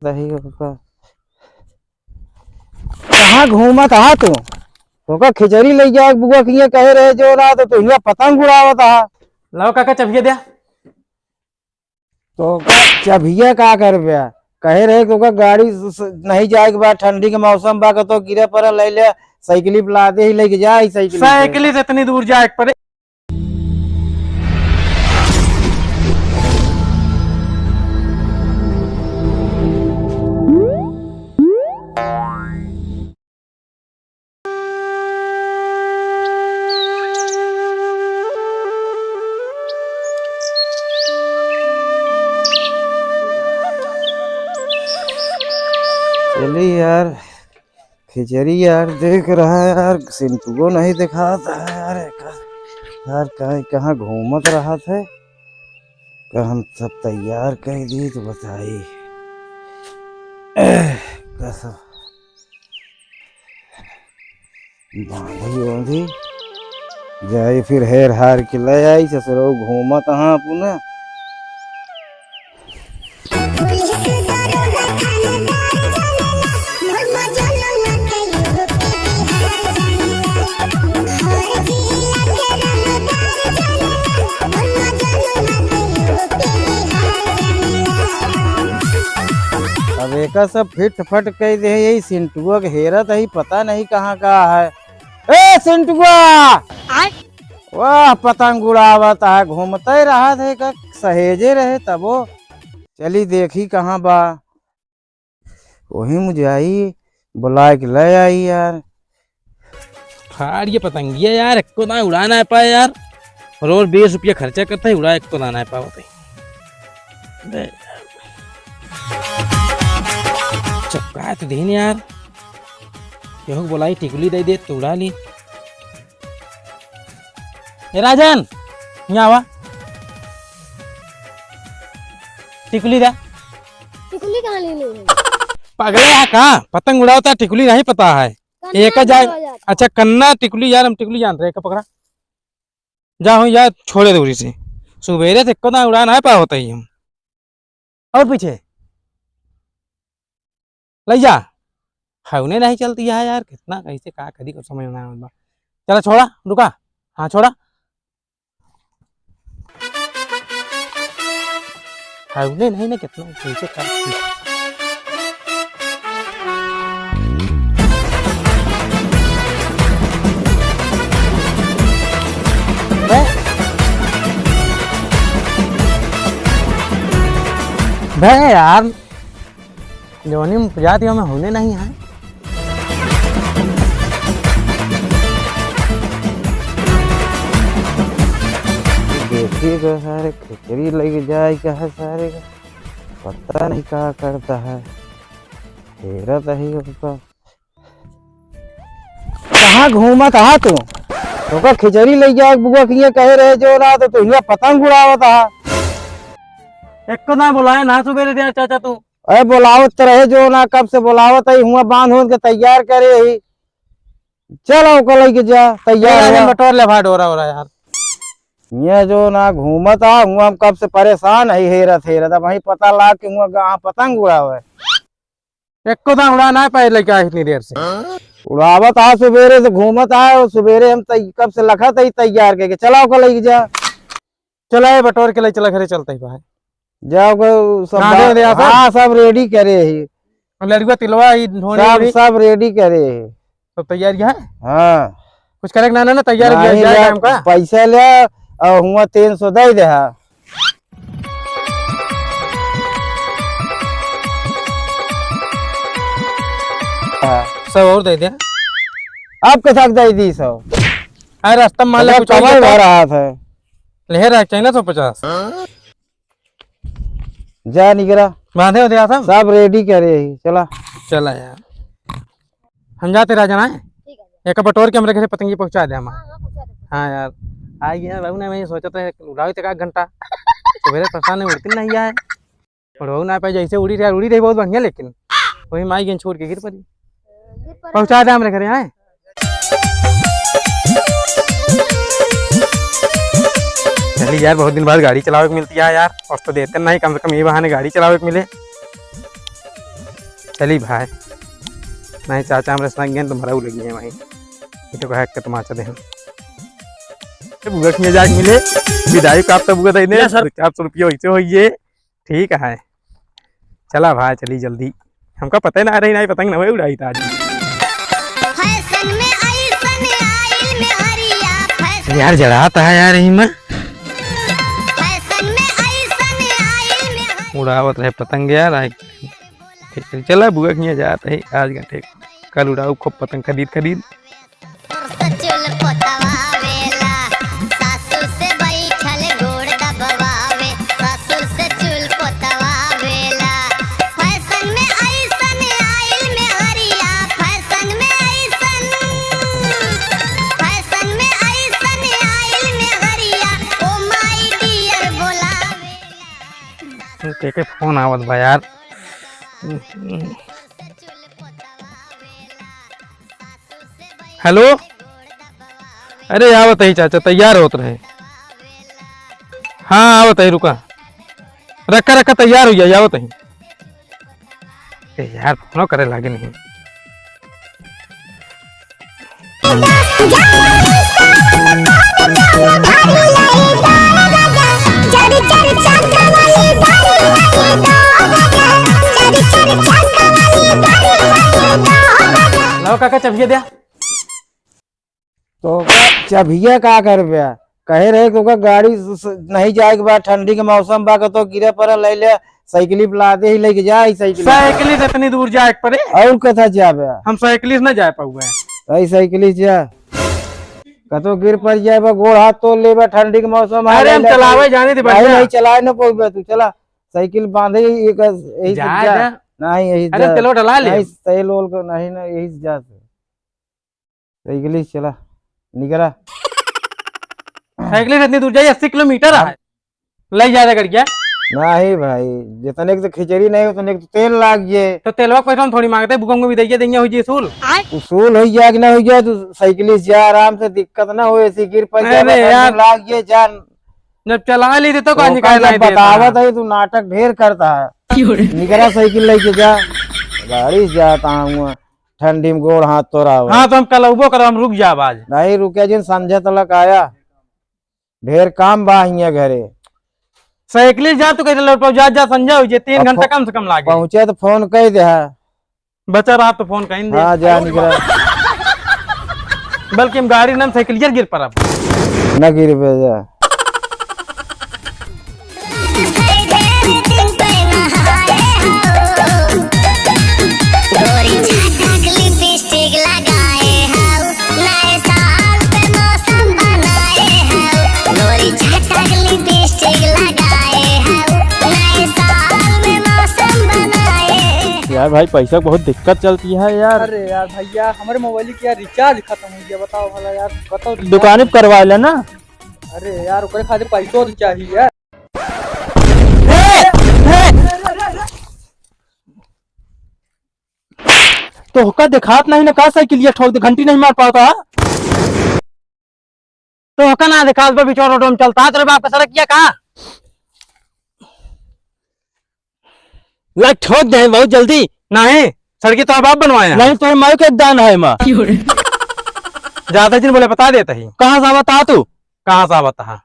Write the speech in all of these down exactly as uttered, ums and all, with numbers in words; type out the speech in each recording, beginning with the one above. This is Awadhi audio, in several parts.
रही होगा। कहाँ घूमत हा तू? तोका खिचड़ी लइ जाए बुआ किए कहे रहे जो ना, तो तू हियाँ पतंग उड़ावत हा। लाओ काका, चबिया द्या। तोका चबिया का करबे? कहे रहे तोका गाड़ी स-, स-, नहीं जाए के बा, ठंडी के मौसम बा, कतो गिरे पड़े, लइ ले, साइकिल पे लादे ही लेके जाए, साइकिल पे। साइकिल से इतनी दूर जाए के पड़े। चली यार, खिचड़ी यार देख रहा है यार, सिंटुओ नहीं दिखाता है यार, एका-, यार कहाँ, कहाँ घूमत रहत है, का हम सब तैयार कर दी तो बताई। कसम। बांधी ओंधी जाई, फिर हेर हार के ले आई, ससुरो घूमत हाँ अपना। अब एका सब फिट फट कह दे, यही सिंटुआ के हेरत ही, पता नहीं कहाँ का है। ए सिंटुआ! आय? वाह, पतंग उड़ावत है, घूमते रहत है, का सहेजे रहे तबो। चली देखी कहाँ बा, वही में जाई, बुलाए के ले आई यार। फाड़ ये पतंगिया यार, एको ना उड़ा ना पाए यार। रोज बीस रुपया खर्चा करता है, उड़ा एको ना ना पावत है। बे। चपका तो देन यार। केहू के बोलाई, टिकुली दे दे तो उड़ा ली। ए राजन, यहाँ आवा। टिकुली दे। टिकुली कहाँ लेने है? पगले है का? पतंग उड़ावता, टिकुली नहीं पता है। कन्ना एक जाए। उड़ावा जाता। अच्छा, कन्ना टिकुली यार, हम टिकुली जानत रहे, का पकड़ा? जा हो यार, छोड़े दूरी से। सुबेरे से एको ना उड़ा ना पावत ही हम। और पीछे लइ जा। हवने नहीं चलती है यार, कितना कैसे का करी, कुछ समझ में ना आवत बा। चला छोड़ा, रुका। हाँ, छोड़ा। हवने नहीं ना, कितना कैसे का। बे, बे यार, जौनी में उपजात ही, ओमे होने नहीं है। देखिए तो सारे खिचड़ी लग जाए क्या है सारे का, पता नहीं क्या करता है, हेरत ही उसका। कहाँ घूमत हा तू? तोका खिचड़ी लइ जाए बुआ किए कहे रहे जो ना, तो तू हियाँ पतंग उड़ावत हा। एको ना बुलाए ना सुबेरे दिया चाचा तू। अरे बोलावत तो रहे जो ना, कब से बोलावत है, हुआ बांध होन के तैयार करे ही। चल ओका लइके जा, तैयार तैयार हुआ। बटोर ले भाई डोरा ओरा यार। ये जो ना घूमत आ, हुआ हम कब से परेशान है, हेरत हेरत, अब वहीं पता लाग के हुआ गा-, पतंग उड़ावे। एको दाना उड़ा ना पाए लइका इतनी देर से। उड़ावत आ सुबेरे से, घूमत आ, सुबेरे हम तै-, कब से लखत है तैयार करके, चला ओका लइके जा। चला, ये बटोर के ले चला, घरे चलते ही बाहर। जाओ, कोई सब ना बा-, दे, दे, आप। हाँ, सब ready करे ही। लड़ुआ, तिलवा, ई ढोने सब, उड़ी। सब ready करे ही। सब तैयार है? हाँ। कुछ करे के ना, ना, ना, तैयार नहीं, जाए ले, काम का। पैसा ले, और हुआ तीन सौ दे दे, हाँ। हाँ। सब और दे दे। आपके साथ दे दी सब। अरे, रास्ता में मान ले, अच्छा, कुछ कमाई होई तो भरा हाथ है। ले रहा, चाहिए ना सौ पचास। जा निकरा। बांधे हो दिया सब? सब ready करे ही, चला। चला यार। हम जाते राजन, आए? ठीक है। एक बटोर के हमरे घरे पतंगी पहुंचा दे हमार। हाँ, हाँ, पहुंचा दे। हाँ यार। आ गया बाबू ना, मैं सोचत रहे, उड़ावे तक आध घंटा। सुबह परेशान है, उड़ती नहीं आए। उड़ाऊ ना पाए, जैसे उड़ी रहा, उड़ी रही बहुत बढ़िया, लेकिन वही माई गेंद छोड़ के गिर पड़ी। गिर पड़ी। पहुंचा दे हमरे घरे, आए? चली यार, बहुत दिन बाद गाड़ी चलावे के मिलती है यार, और तो देते नहीं, कम से कम ये बहाने गाड़ी चलावे के मिले। चली भाई, नहीं चाचा हमरे संग गए तो मरऊ लगी है वहीं। ये तो कहा के तमाचा दे हम। ये बुआ के यहाँ जाके मिले, विदाई का आप तो बुआ दे दे, या सर। दो चार सौ रुपया वैसे होइए। ठीक है, चला भाई, चली जल्दी। हमका पता ही ना रही, ना ही पतंग ना हुए उड़ाई था आज। फैशन में ऐसन आइल में हरिया, फैशन यार, जड़ात है यार यही में। फैशन में ऐसन आइल में हरिया। उड़ावत रहे पतंग यार, आई। ठीक है, चला बुआ के यहाँ जात है आज का, ठीक। कल उड़ाऊ खूब पतंग खरीद खरीद। ससुर से चूल पोतवावेला, सासू से बैठल गोड़ दबवावे। ससुर से चूल पोतवावेला, फैशन में ऐसन आइल में हरिया, फैशन में ऐसन, फैशन में ऐसन आइल में हरिया, ओ माय डियर बोलावेला। के के फोन आवत बा यार। हेलो, अरे आवत ही चाचा, तैयार होत रहे। हाँ, आवत ही, रुका, रखा रखा, तैयार हो जाए, आवत ही। ए यार, फोनो करे लागे नहीं। लाओ काका, चबिया द्या। तो चबिया का करबे? कहे रहे कि ओकर गाड़ी स-, स-, नहीं जाए के बा, ठंडी के मौसम बा, कतो गिरे पड़े, ले ले, साइकिल पे लादे ही लेके जा, ई साइकिल। साइकिल से इतनी दूर जाए के पड़े? और कथा जाबे? हम साइकिल से ना जा पाऊबे। भाई साइकिल से जा। कतो गिर पड़ जाए बा, गोड़ हाथ तोड़ लेबे, ठंडी के मौसम है, अरे ले हम ले चलावे भाई। जाने दे भाई बढ़िया। नहीं चलाए ना पाऊबे तू, चला। साइकिल बांधे ही एक, यही से जा, जा। जा। नहीं, यही से अरे जा। तेल डला ले। नहीं, तेल ओल को नहीं ना, यही से जा। साइकिल से चला, निकरा। साइकिल से इतनी दूर जाई, अस्सी किलोमीटर है। ले जा रे गड़िया। नहीं भाई, जितने के तो खिचड़ी नहीं, उतने के तो तेल लाग जे। तो तेलवा के पैसा हम थोड़ी मांगते, बुकम को भी दइए देंगे, हो जी सूल। उसूल हो जाए कि ना हो जाए, तू साइकिल से जा आराम से, दिक्कत ना हो, ऐसी गिर पर अरे जाए, यार। लाग जे जान। जब चला ली तो तो काहे का जब नहीं देता? बतावत है, तू नाटक ढेर करता है। क्यों रे? निकरा साइकिल लेके जा, गाड़ी से जाता हूँ। ठंडी में गोड़ हाथ तोड़ा हुआ। हाँ, तो हम कल अउबो करब, हम रुक जाब आज। नहीं रुके जिन, संझा तलक आया, ढेर काम बा हियाँ घरे। साइकिल जा तू कैसे लौट पाऊ? जा, जा, संझा हो जे, तीन अब घंटा फो-, कम से कम लागे। पहुँचे तो फोन कह दे है। बचा रहा तो फोन कहीं दे। हाँ, जा निकला। बल्कि हम गाड़ी ना साइकिल गिर पड़ब। न गिर पे जा। यार भाई, पैसा बहुत दिक्कत चलती है यार। अरे यार भैया, हमारे मोबाइल के यार रिचार्ज खत्म हो गया, बताओ भला यार, कतौ रिचार्ज दुकान पे करवा लेना। अरे यार, ओकरे खातिर पैसो तो चाहिए यार। तो ओका देखात नहीं ना का, साइकिलिया ठोक दे, घंटी नहीं मार पावता। तो ओका ना देखात बा, बिचवा रोड में चलता, तेरे बाप का सड़क किया का? लाइट ठोक दे बहुत जल्दी। नहीं, सड़की तोहर बाप बनवाया। नहीं, तोहर माई के दान है माँ। ज्यादा दिन बोले, बता देता ही। कहाँ से आवत हा तू? कहाँ से आवत हा?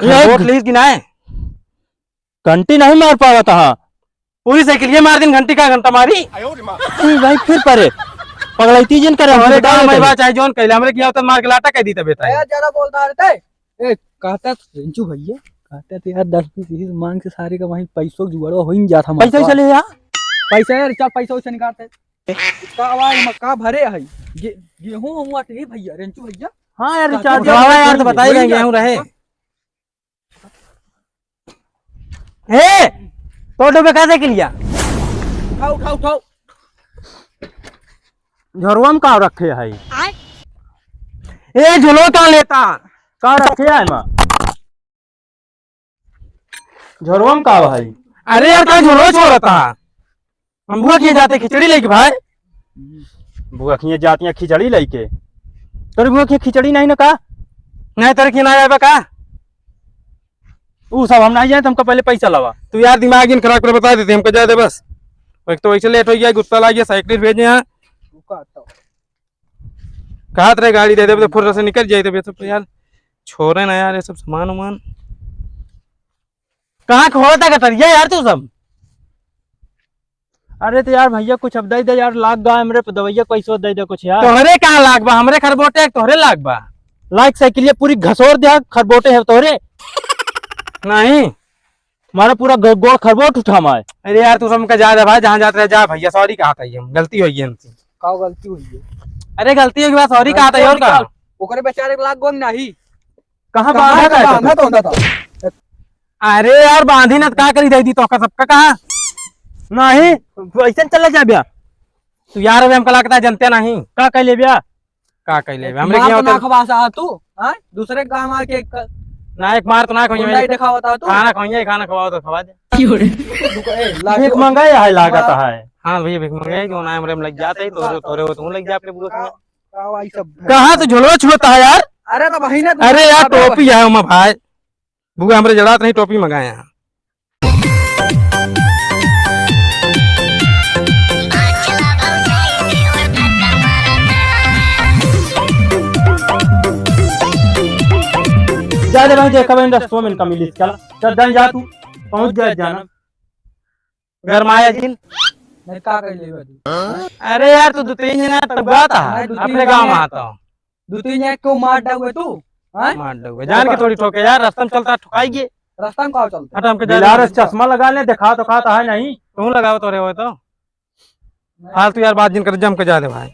ये वोट लीस कि नाय? घंटी नहीं मार पावत हा। पूरी साइकिलिया मार दिन, घंटी का घंटा मारी। ई भाई फिर परे। पगलैती जिन करे, हमरे बता गाँव में देते। बात चाहे जौन कैले, हमरे किया उतन मार के लाटा कह दी तबे ताई। यार, ज्यादा बोलता रहता है। ए, कहता तो रिंचू भैया, कहता तो यार दस बीस इही मांग से सारे का वहीं पैसों जुगाड़वा हो ही जाता पैसा हमारा। चले यार। पैसा यार, चल पैसा वैसा निकालते। का आवाज में का भरे है? गे-, गेहूं हुआ तो ये भैया, रिंचू भैया। हाँ यार, कहता रिचार्ज तो भरावा यार, तो भैया, बताई वही रहे, गेहूं जाता। रहे। ए, तो डूबे का साइकिलिया? उठाओ, उठाओ, उठाओ। झोरवा में का रखे है? आय? ए, झोलो का लेता? का रखे है माँ? झोरवा में का है? अरे यार, का झोलो छोड़ता? हम बुआ के जाते खिचड़ी लेके भाई। बुआ के जाती है खिचड़ी लेके? तोरे बुआ के खिचड़ी नहीं ना का? नहीं, तोरे के ना आवे का? ऊ सब हम नहीं जाए, हमका पहले पैसा लावा। तू यार दिमाग इन खराब कर बता देते, हमका जाए दे बस। एक तो वैसे लेट होइ गया, गुस्सा लाग गया, साइकिल भेजे हैं। रुका तो। कहत रहे गाड़ी दे देबे तो फुर्र से निकल जाए, तब ये सब तो यार छोड़े ना यार, ये सब सामान उमान। कहाँ खोलता गटरिया यार तू सब? अरे तो यार भैया कुछ अब दे दे यार, लाग गा हमरे पे दवैया, पैसो दे दे कुछ यार। तोहरे कहाँ लाग बा? हमरे खरबोटे है, तोहरे लाग बा? लाग साइकिलिया पूरी घसोर दे, खरबोटे है तोहरे। नहीं। हमारा पूरा ग-, गोड़ खरबोट उठा माय। अरे यार तू सब हमका जा दे भाई, जहाँ जात रहे जा भैया, सॉरी कहा था, ये गलती होइ गई हमसे। का गलती हुई है? अरे गलती होइ गई बा, सॉरी कहा था, और का? ओकरे बेचारे के लाग गोंग नहीं। कहाँ कहाँ बांधा था, था? बांधा तो होता था। अरे यार, बांधी ना त का करी, दे दी तोहका सबका कहा। नहीं, तू ऐसे चला जा ब्या। तू यार, अबे हमका लगता है जनते नहीं। का कह ले ब्या? का कह ले ब्या? हमरे मार किया तो होता ना खवा सा तू, हाँ? दूसरे का मार के क-, ना, एक मार तो ना खोइए। गुंडाई दिखावा था तू। खाना खोइए, खाना खवाओ तो खवा दे। क्यों रे? रुको, ए, लाठी भीख मंगाए है लागत है। हाँ भैया, भीख मंगाए, जो ना हमरे में लग जाते ही, तोरे, तोरे हो, तू लग जा अपने बुआ के। का, का भाई सब? कहाँ तू झोलवा छुआता है यार? अरे तो भाई ना, अरे यार, अबे टोपी है उमा भाई। बुआ हमरे जड़ात नहीं, टोपी मंगाए हैं। जा दे भाई, देखा भाई, रस्तों में इनका मिली, चला, चल, डन जा तू, पहुँच जा, जाना। गरमाया जिन। नहीं, का कर लेबे तू? अरे यार, तू दो तीन जना तब गाता है, नहीं, दो तीन अपने गाँव में जना। आता हूँ। दो तीन जना को मार डाउए तू, हाँ? मार डाउए। जान के थोड़ी ठोके यार, रास्ता में चलता ठुकाई गे। रास्ता में का चलता? हट, हमके जा बिलार दे। चश्मा लगा ले, दिखा तो खाता है नहीं। तू लगाओ तोरे हो तो। फालतू यार बात जिन कर, जम के जा दे भाई।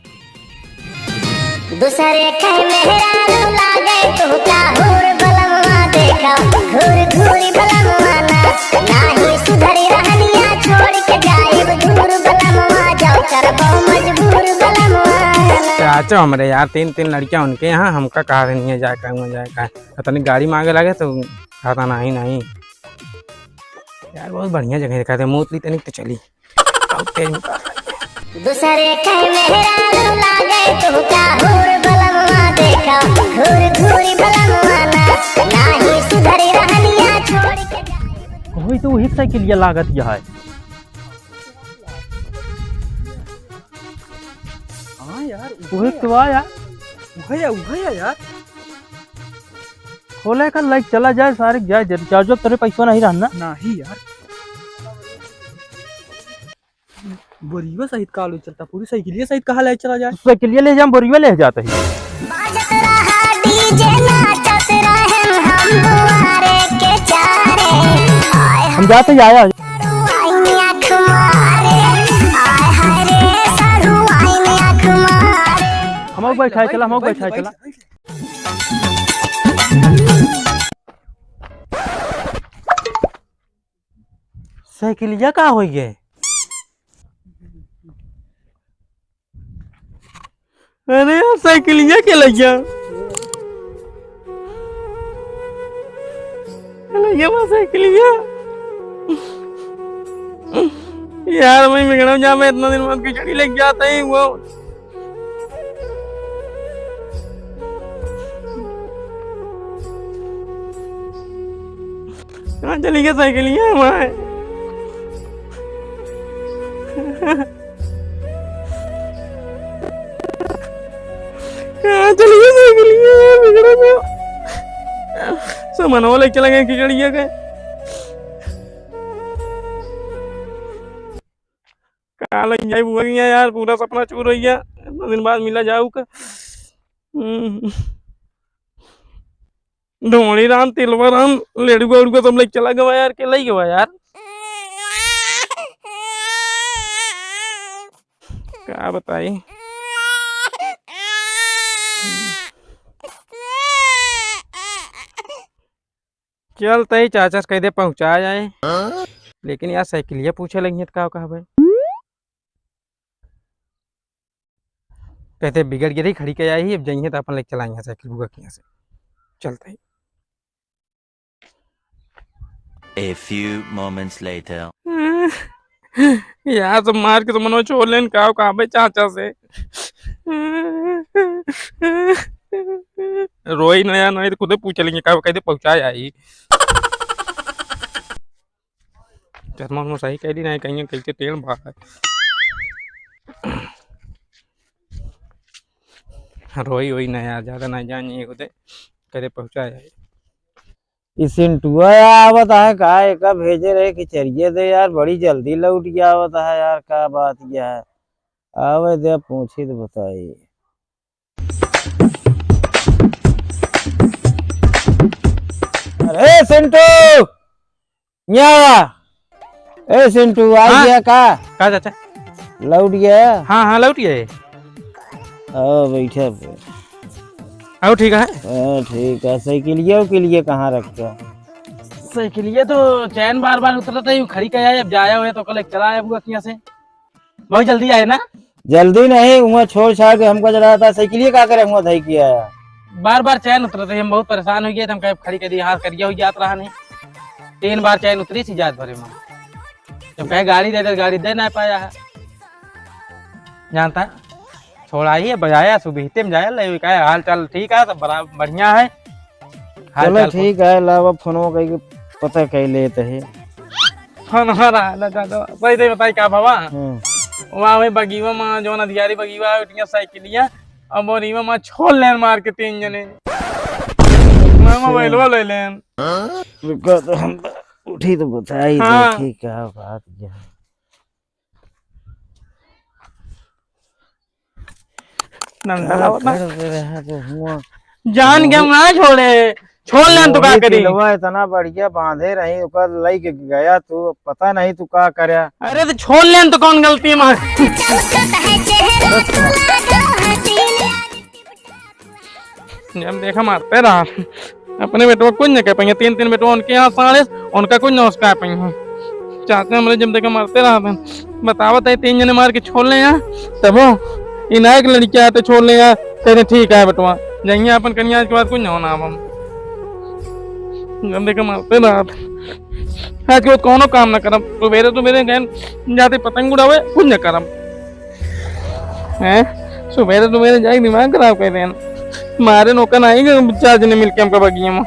दूसरे के मेहरारू लागे तू का हुर बलमवा देखा, घूर घूरी बलमवा ना, नाही सुधरी रहनिया छोड़ के जाइब घूर बलमवा, जाओ करबो मजबूर बलमवा ना। चाचा हमरे यार तीन तीन लड़कियां उनके यहाँ, हमका कहा रही है जाए का, हुआ जाए का, तनी गाड़ी मांगे लगे तो खाता नहीं, नहीं। यार बहुत बढ़िया जगह दिखाते, मोतली तनिक तो चली। बहुत तेज निकाल रही है। दूसरे के मेहरारू लागे तू का हुर बलमवा देखा, घूर घूरी बलमवा ना, नाही सुधरी रहनिया छोड़ के जाए। कोई तो वही साइकिलिया लागत यह है। हाँ यार, वही तो आ यार। उहे है, उहे है यार। खोले का लाइक चला जाए, सारे जाए जल्दी। चार्जर तेरे पैसा नहीं रहना। नहीं यार। बोरिया सहित का ले चलता, पूरी साइकिलिया सहित कहाँ ले चला जाए? साइकिलिया ले जाम, बोरिया ले जाता ही। बाजत रहा डीजे, नाचत रहे हम दुआरे के चारे। आय हम जाते ही आया। सड़ुआइन आँख मारे, आय हाय रे, सड़ुआइन आँख मारे। हम बैठाए चला, हम बैठाए चला। साइकिलिया का होइ गए? अरे यार, साइकिलिया के लइया? के लइया बा साइकिलिया? यार, मैं बिगड़म जा, मैं इतना दिन बाद खिचड़ी लेके जाता ही हुआ। कहाँ चली गई साइकिलिया हमारे? कहाँ चली गई साइकिलिया? बिगड़ा गया। सामानवा लेके चला गया खिचड़िया के। का लग जाए बुआ के यहाँ यार, पूरा सपना चूर हो गया। इतना दिन बाद मिला जाऊ का। हम्म। ढोंड़ी राम, तिलवा राम, लेड़ुआ उड़ुआ सब लेके चला गवा यार, के लई गवा यार। का बताई? चल तई चाचा से कह दे पहुँचा जाए। हाँ? लेकिन यार साइकिलिया पूछे लगी है तो का कहबे? कहते बिगड़ गई रही, खड़ी के आई, अब जाइए तो अपन लेके चलाएंगे साइकिल बुआ के यहाँ से। चलते ही। A few moments later. यार सब मार के तो मनवा छोड़ लेन, का कहबे चाचा से। रोई ना यार, नहीं तो खुदे पूछ लेंगे, का कहते पहुँचा आई। चश्मा उश्मा सही कइ दी, नाहीं कहिया कइसे टेढ़ बा। रोई वोई ना यार, ज्यादा ना जान, ये होते करे पहुँचा जाए। ई सिंटुआ आवत है का? एका भेजे रहे कि चलिए दे यार, बड़ी जल्दी लौट के आवत है यार, का बात यह है? आवे दे, पूछी तो बताई। अरे सिंटू, या। ए सिंटू, आ हाँ। गया का? का चाचा? लौट गया? हाँ, हाँ, लौट गया। आओ, बैठा पे। आओ, ठीक है। हाँ, ठीक है। साइकिलिया उकिलिया कहाँ रखा? साइकिलिया तो चैन बार बार उतरत है, यूं खड़ी का आए, अब जाया हुए तो कल एक चला आया बुआ किया से। बहुत जल्दी आए ना? जल्दी नहीं, वहाँ छोड़ छाड़ के हमको चला था, साइकिलिया का करे वहाँ धई किया है। बार बार चैन उतरत है, हम बहुत परेशान हो गए, तो हम कहे खड़ी कर दी, हाथ करिया हो जात रहा नहीं। तीन बार चैन उतरी सी जात भरे में। जब कहे गाड़ी दे दे, गाड़ी दे ना पाया है। जानता, छोड़ा ही है, बजाया, सुबीते में जाया, ले, कहे हाल चाल ठीक है, सब बड़ा बढ़िया है। हाल चलो चाल ठीक है, लावा फोनवा कइके पता कइ लेत है। फोनवा रहा ना दादा, सही सही बताई का बाबा? हम्म। वहाँ वही बगीवा में, जौन अधिकारी बगीवा है, उठिया साइकिलिया, अब और इमा में छोड़ लेन मार के तीन जने। मैं मोबाइलवा ले लेन। रुका तो हम उठी तो बताई हाँ। देखी का बात क्या। नंदलावा ना। कर दे रहे हैं तो हुआ। जान के हम ना छोड़े, छोड़ लेन तो का वही करी? तिलवा इतना बढ़िया बांधे रही, ओकर लई के गया तू, पता नहीं तू का करया। अरे तो छोड़ लेन तो कौन गलती मार। जब देखा मारते रहा। अपने बेटवा कुछ न कह पाएंगे, तीन तीन बेटवा उनके यहाँ साड़े, उनका कुछ न उसका पाएंगे। चाचा हमरे जब देखा मारते रहा था, बतावत है तीन जने मार के छोड़ ले यहाँ, तब वो इनायक लड़किया आते छोड़ ले यहाँ, कहते ठीक है बेटवा, जाइए अपन कन्या, आज के बाद कुछ न होना अब हम। जब देखा मारते रहा था, आज के बाद कौनो काम ना करब, सुबेरे सुबेरे गए जाते पतंग उड़ावे, कुछ न करब। हैं? सुबेरे सुबेरे जाके दिमाग खराब कर देन। मारे नौका ना आई कि चार जने मिलके हमका बगिया में।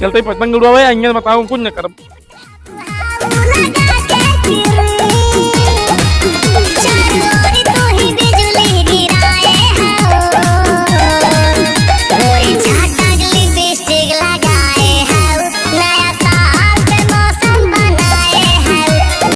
चलते ही पतंग उड़ावे, आइए बताओ, कुछ न करब।